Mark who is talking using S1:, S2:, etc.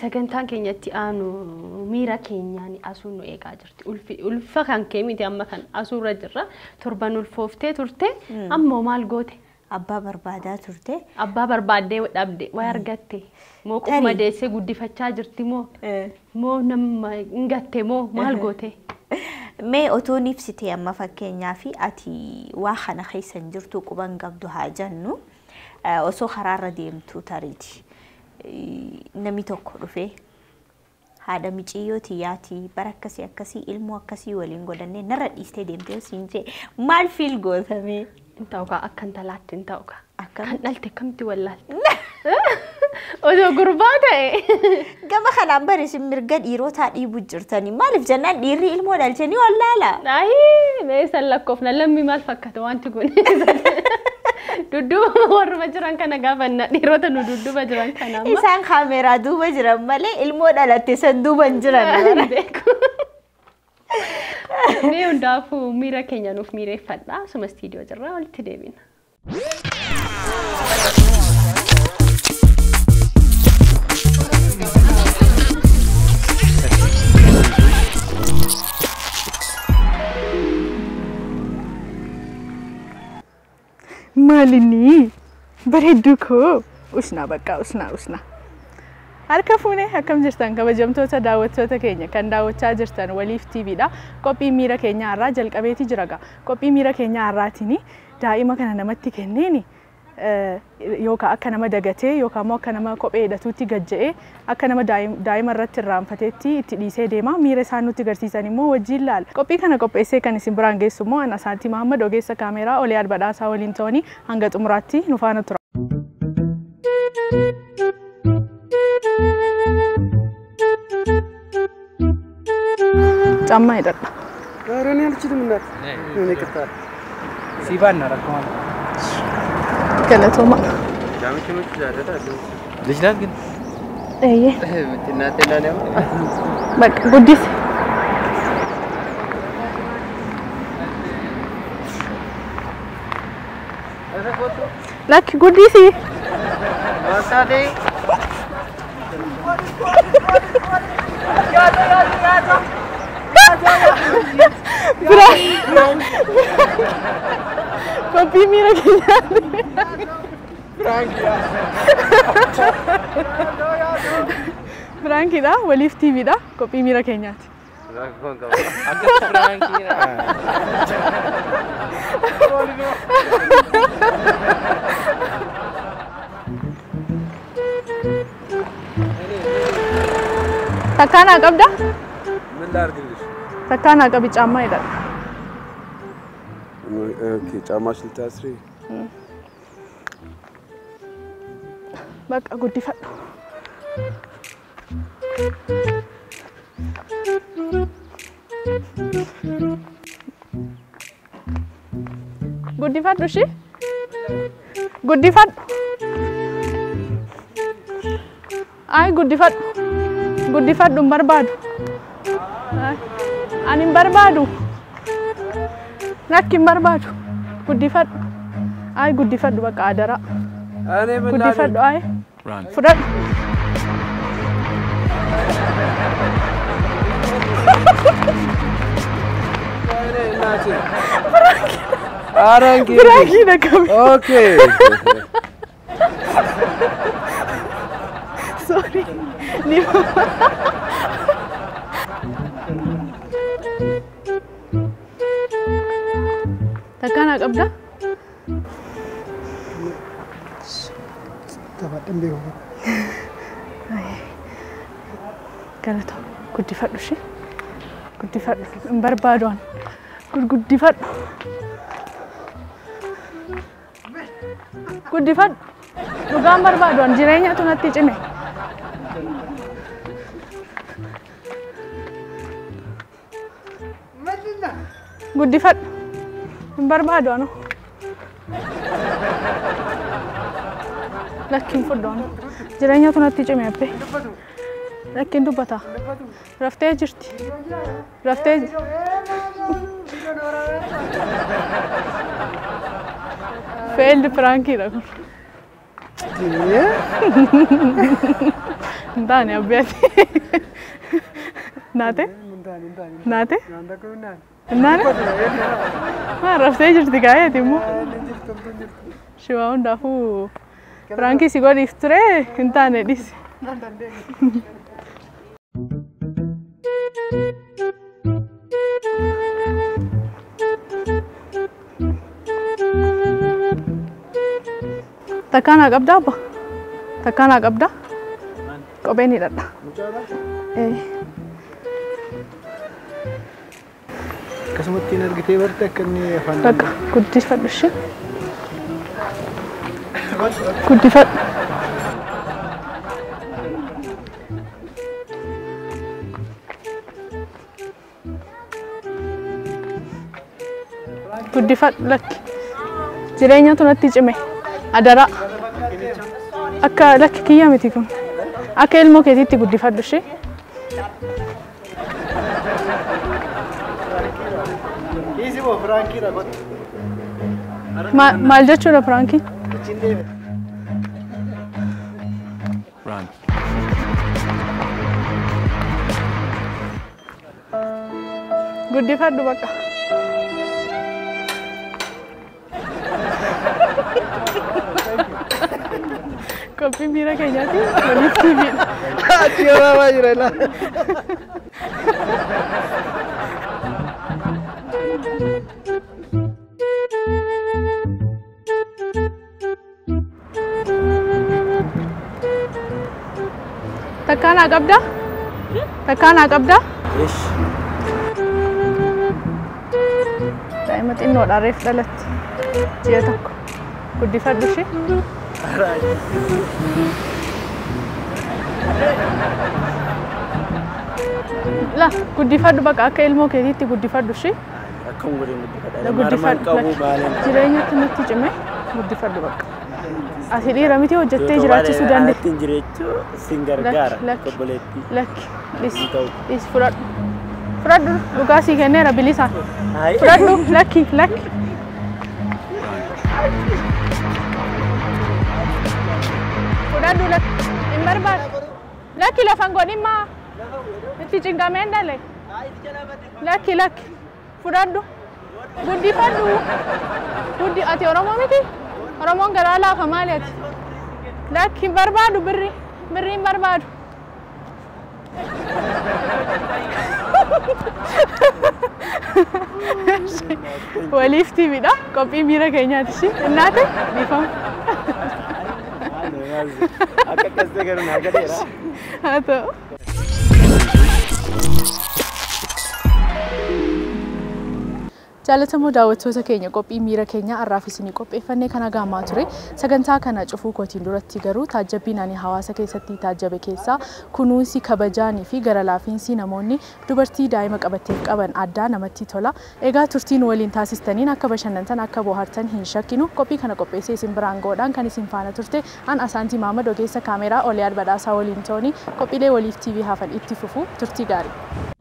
S1: Sagantaan keenyatti aanu miira keenyaan asuun nu eegaa jirti. Ulfa kan kee miti amma kan asuurra jirra. Torban ulfooftee turte ammoo maal goote?
S2: Abbaa barbaadaa turte.
S1: Abbaa barbaaddee dhabde waa argatte moo qofuma deessee guddifachaa jirti moo moo nama hin gatte moo maal goote?
S2: Mee otoo ibsitee amma fakkeenyaa fi ati waa kana keessa hin jirtu quban qabdu haa jennu osoo karaarra deemtu tariiti. Namni tokko dhufee haadha miciyyoo tiyyaatii bara akkasii akkasii ilmoo akkasii waliin godhannee narra dhiistee deemtee siin jee maal fiil gootamee?
S1: Hin ta'u kaa akka intalaatti hin ta'u kaa. Kan dhalte akkamitti wallaalte? Osoo gurbaa ta'e.
S2: Gama kanaan bari isin mirga dhiirotaa dhiibu jirtanii maaliif jennaan dhiirri ilmoo dhalche ni wallaala.
S1: Ayii mee san lakkoofna lammii maal fakkaata wanti kun? Dudduuba warruma jiran kana gaafanna dhiirota nu dudduuba jiran kana amma.
S2: Isaan kaameeraa duuba jiran malee ilmoo dhalatte san duuba hin jiran.
S1: Beeku. Mee hundaafuu miira keenya nuuf miireeffadha. Asuma istiidiyoo jirra walitti deebina.
S3: Maalinni bareedduu koo usnaa bakka usnaa usnaa. Harka fuunee akkam jirtan kabajamtoota daawwattoota keenya kan daawwachaa jirtan Waliif TVdha. Qophii miira keenyaa har'aa jalqabeeti jira gaa. Qophii miira keenyaa har'aatiin daa'ima kana namatti kenneeni yookaan akka nama dagatee yookaan immoo akka nama kophee hidhatuutti gajja'ee akka nama daa'ima irratti irraanfateetti itti dhiisee deema. Miira isaan nutti agarsiisan immoo wajjin laala. Qophii kana qopheessee kan isin biraan geessu immoo Ana Saantii Mahammad ogeessa kaameeraa Oliyaad Badhaasaa waliin ta'anii hanga xumuraatti nu faana tura. ጫማ ይጠጣ
S4: ኧረ እኔ አልችልም እናት እኔ ይቅርታ
S5: ሲባን አደረገው
S3: ገለቶማ
S5: ልጅ ናት ግን
S3: እየ
S4: እናቴና ነው
S3: በቃ ጉዲስ ላክ ጉዲሲ
S4: ወሳዴ
S3: Qophii miira keenyaa. Piraankiidha. Waliif TVdha. Qophii miira keenyaati. Takkaa naa qabdaa?
S4: ምን ላድርግልሽ?
S3: Takkaa naa qabi caammaa hidhadha.
S4: Okay ጫማሽ ልታስሪ?
S3: በቃ guddifadhu. Guddifadhu ishii? Guddifadhu. Ay guddifadhu. Guddifadhu hin barbaadu. Ani hin barbaadu. Lakki hin barbaadu. Guddifadhu. Ay guddifadhu bakka adaraa. Guddifadhu ay. Fudhadhu. Piraankiidha qabi.
S4: Okay.
S3: Sorry. Takkaa naa qabdaa?
S4: Taphadhan beeku.
S3: Galatoo guddifadhu ishee. Guddifadhu hin barbaadu ani. Guddifadhu. Guddifadhu. Dhugaan barbaadu ani jireenyatu natti cime. Guddifadhu. Hin barbaadu ani. Lakkiin fudhu ani. Jireenyatu natti cime abbee. Lakkiin dubbata. Raftee jirti. Raftee Failed prankiidha kun. Hin taane abbeeti. Naate? Naate? Hin taane? Maal raftee jirti gaa'eeti immoo. Shiwaa hundaafuu piraankii si godhiif ture hin taane dhiisi. Takkaa naa qabdaa abba? Takkaa naa qabdaa? Kopheen hidhadha.
S6: Akkasumatti hin argitee barte akka inni afaan
S3: Bakka guddifadhu ishee. Guddifadhu. Guddifadhu lakki. Jireenyatu natti cime. Adaraa. Akka lakki kiyya miti kun. Akka ilmoo keetiitti guddifadhu ishee.
S6: Dhiisi moo firaankiidha godhu.
S3: Maal jechuudha firaankiin?
S6: Achiin deeme.
S7: Run.
S3: Guddifadhu bakka. Qophii miira keenyaati waliif tiiviidha.
S6: Achi gabaabaa jira ilaa.
S3: Takkaa naa qabdaa? Takkaa naa qabdaa?
S4: Ish.
S3: Daa'ima xinnoodha reef dhalatti. Ji'a tokko. Guddifadhu ishee. La guddifadhu bakka akka ilmoo keetiitti guddifadhu ishee.
S4: Akkam godheen guddifadha.
S3: Guddifadhu
S4: Qabu baaleen.
S3: Jireenyatti natti cime guddifadhu bakka. Ati dhiira miti hojjettee jiraachisuu dandeessa.
S4: Ittiin jiraachuu sin gargaara.
S3: Lakki.
S4: Obboleettii.
S3: Lakki dhis
S4: Hin ta'u.
S3: dhis fudhadhu. Fudhadhu dhugaa sii kenneera bilisaan.
S4: Hayi.
S3: Fudhadhu lakki lakki. Fudhadhu lakki hin barbaadu. Lakki lafan godhin maa. Itti cinqameen dhale. Lakki lakki fudhadhu. Guddifadhu. Guddi ati Oromoo miti? Oromoon garaa laafa maali ati? Lakki hin barbaadu birri. Birri hin barbaadu. Waliif tiiviidha. Qophii miira keenyaati ishee. Innaate dhiifama.
S4: Akka akkas ta'e garuu naa galeera.
S3: Haa ta'u. Jaalatamoo daawwattoota keenya qophii miira keenya har'aaf isinii qopheeffannee kana gaamaa ture. Sagantaa kana cufuu kootiin duratti garuu taajjabbiin ani hawaasa keessatti taajjabe keessaa kunuunsi kabajaanii fi gara laafiinsi namoonni dubartii daa'ima qabatteef qaban addaa namatti tola. Egaa turtiin waliin taasistaniin akka bashannantan akka bohaartan hin shakkinu. Qophii kana qopheessee isin biraan ga'uudhaan kan isin faana turte an Asaantii Maamad ogeessa kaameraa Oliyaad Badhaasaa waliin ta'uun qophiilee waliif TV hafan itti fufu turtii gaarii.